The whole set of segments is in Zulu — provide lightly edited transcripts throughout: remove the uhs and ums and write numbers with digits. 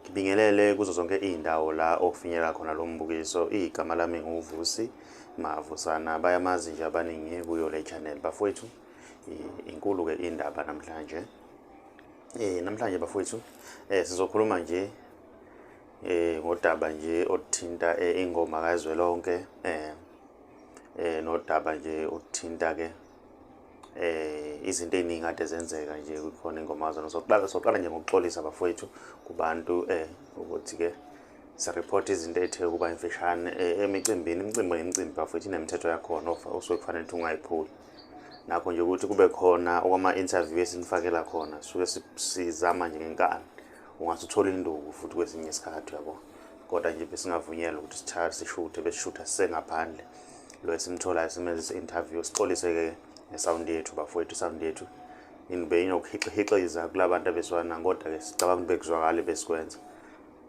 Ngibingelele kuzo zonke izindawo la okufinyelela khona lo mbukiso. Igama lami nguVusi Mavusana, bayamazi nje abaningi kuyo le channel. Bafowethu, inkulu ke indaba namhlanje. Namhlanje bafowethu, sizokhuluma nje ngodaba nje oluthinta ingoma kazwelonke, nodaba nje oluthinta ke izinto eziningi kade zenzeka nje kukhona ingoma kazwelonke. Soqala nje ngokuxolisa bafowethu kubantu ukuthi ke sireport izinto ethe kuba imfishane emicimbini. Imicimbi imicimbi bafowethu inemithetho yakhona osuke kufanele ukuthi ungayiphuli. Nakho nje ukuthi kube khona okwama-interview esinifakela khona, suke sizama nje ngenkani, ungase uthole induku futhi kwesinye isikhathi, yabo. Kodwa nje besingavunyelwa ukuthi sithathe sishuthe, besishutha sisengaphandle. Lo esimtholayo simenze i-interview, sixolise-ke ngesawundi yethu bafowethu. Isawundi yethu beyinokuhixihixiza kulabantu abeswana, kodwa-ke sicabanga ukuthi bekuzwakale besikwenza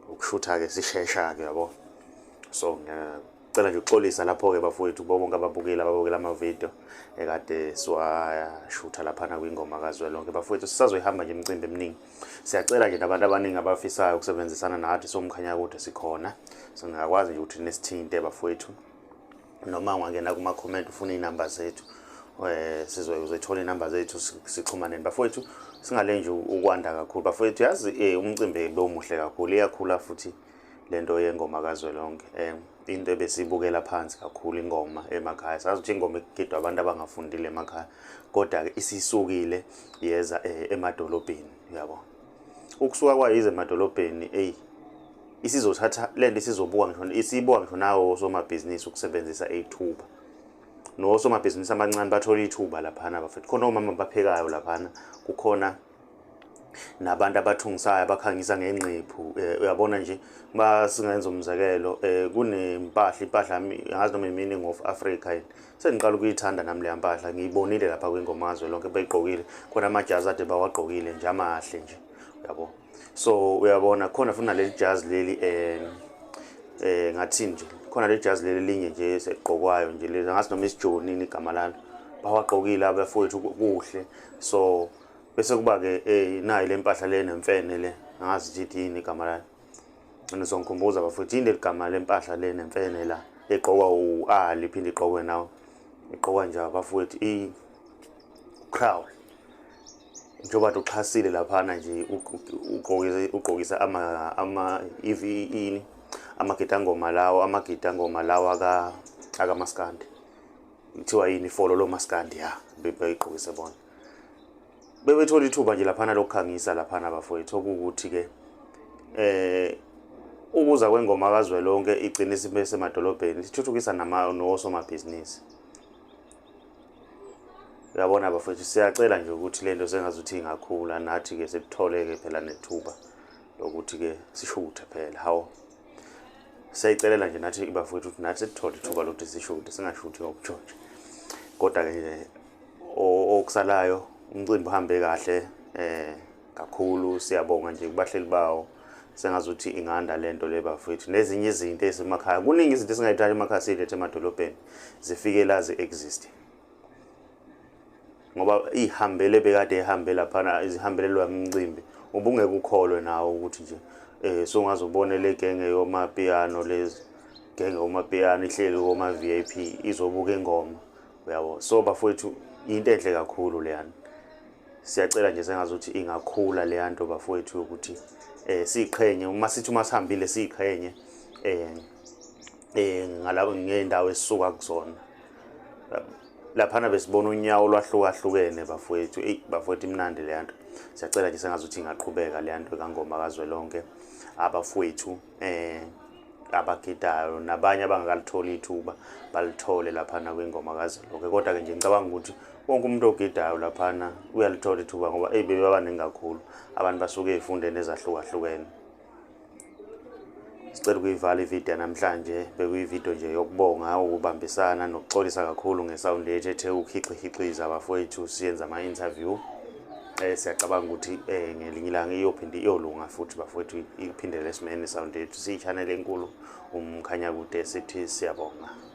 ukushutha-ke sishesha-ke, yabo. So ngiyacela nje ukuxolisa lapho-ke bafowethu kubo bonke ababukeli ababukela amavidiyo ekade siwashutha laphana kwingoma kazwelonke. Bafowethu, sisazoyihamba nje imicimbi eminingi. Siyacela nje nabantu abaningi abafisayo ukusebenzisana nathi soMkhanyakude, sikhona, singakwazi nje ukuthi nisithinte bafowethu, noma ungangena kuma-comment ufuna iy'namba zethu, sizoyithola iy'namba zethu, sixhumaneni bafowethu. Singale nje ukwanda kakhulu bafowethu. Yazi umcimbi bewumuhle kakhulu, iyakhula futhi lento yengoma kazwelonke. Into ebesiyibukela phansi kakhulu ingoma emakhaya, sazi ukuthi ingoma igidwa abantu abangafundile emakhaya, kodwa-ke isisukile yeza emadolobheni, yabo. Ukusuka kwayo ize emadolobheni, eyi isizothatha lento, isizobuka ngisho, isibuka ngisho nawo osomabhizinisi ukusebenzisa ithuba. Nosomabhizinisi abancane bathola ithuba laphana bafethu. Khona omama abaphekayo laphana, kukhona nabantu abathungisayo abakhangisa ngengqephu. Uyabona nje, masingenza umzekelo, kunempahla, impahla angazi noma i-Meaning of Africa yini, sengiqala ukuyithanda nami leya mpahla, ngiyibonile lapha kwingoma kazwelonke beyigqokile. Khona amajazi ade bawagqokile nje amahle nje, uyabo. So uyabona khona futhi naleli jazi leli, ngathini nje, khona leli jazi leli linye nje segqokwayo nje leli, angazi noma isijoni yini igama lalo, bawagqokile abafowethu, kuhle. So bese kuba ke nayi le mpahla le nemfene le, angazi ukuthi yini igama layo, nizongikhumbuza bafowethu, yini leli gama lempahla le nemfene la egqokwa u-Ali, iphinde igqokwe nawo, igqokwa nje abafowethu i-crown, njengoba uxhasile laphana nje, ugqokisa ama ini amagidangoma lawo, amagidangoma lawo akamaskandi, kuthiwa yini, ifolo lo maskandi, ya, beyigqokise bona. Bebethola ithuba nje laphana lokukhangisa laphana bafowethu, okuwukuthi-ke ukuza kwengoma kazwelonke igcine isibe semadolobheni, sithuthukisa nosomabhizinisi, uyabona bafowethu. Siyacela nje ukuthi lento sengazuthi ingakhula, nathi-ke sekuthole-ke phela nethuba lokuthi-ke sishuthe phela. Hawu, siyayicelela nje nathi bafowethu ukuthi nathi sikuthole ithuba lokuthi sishuthe, singashuthi ngokutshontsha. Kodwa-ke nje okusalayo, umcimbi uhambe kahle kakhulu, siyabonga nje kubahleli bawo. Sengazuthi inganda lento le bafowethu, nezinye izinto ezisemakhaya, kuningi izinto esingayithali emakhaya siyilethe emadolobheni, zifike la zi-exist, ngoba ihambele bekade ihambe laphana, izihambelelwa umcimbi, ubungeke ukholwe nawo ukuthi nje songaze ubone le genge yomapiyano, lezi genge yomapiyano ihleli koma VIP izobuka ingoma, uyabo. So bafowethu, into enhle kakhulu leyana, siyacela nje sengazuthi ingakhula leya nto bafowethu, ukuthi siqhenye uma sithi uma sihambile, siqhenye ngalabo ngeendawo esisuka kuzona. Laphana besibona unyawo olwahlukahlukene bafowethu. Eyi bafowethu, imnandi leya nto. Siyacela nje sengazuthi ingaqhubeka leya nto kangoma kazwelonke, abafowethu abagidayo nabanye abangakalitholi ithuba balithole laphana kwingoma kazwelonke. Kodwa-ke nje ngicabanga ukuthi wonke umuntu ogidayo laphana uyalithola ithuba, ngoba eyi bebabaningi kakhulu abantu basuke ey'fundeni ezahlukahlukene. Sicela ukuyivala ividiyo namhlanje, bekuyividiyo nje yokubonga ukubambisana nokuxolisa kakhulu ngesawundi yethu ethe ukuhixihixiza bafowethu, siyenza ama-interview. Siyacabanga ukuthi ngelinye ilanga iyophinde iyolunga futhi bafowethu, iphindele esimeni sound yethu. Siyi-channel enkulu, uMkhanyakude, sithi siyabonga.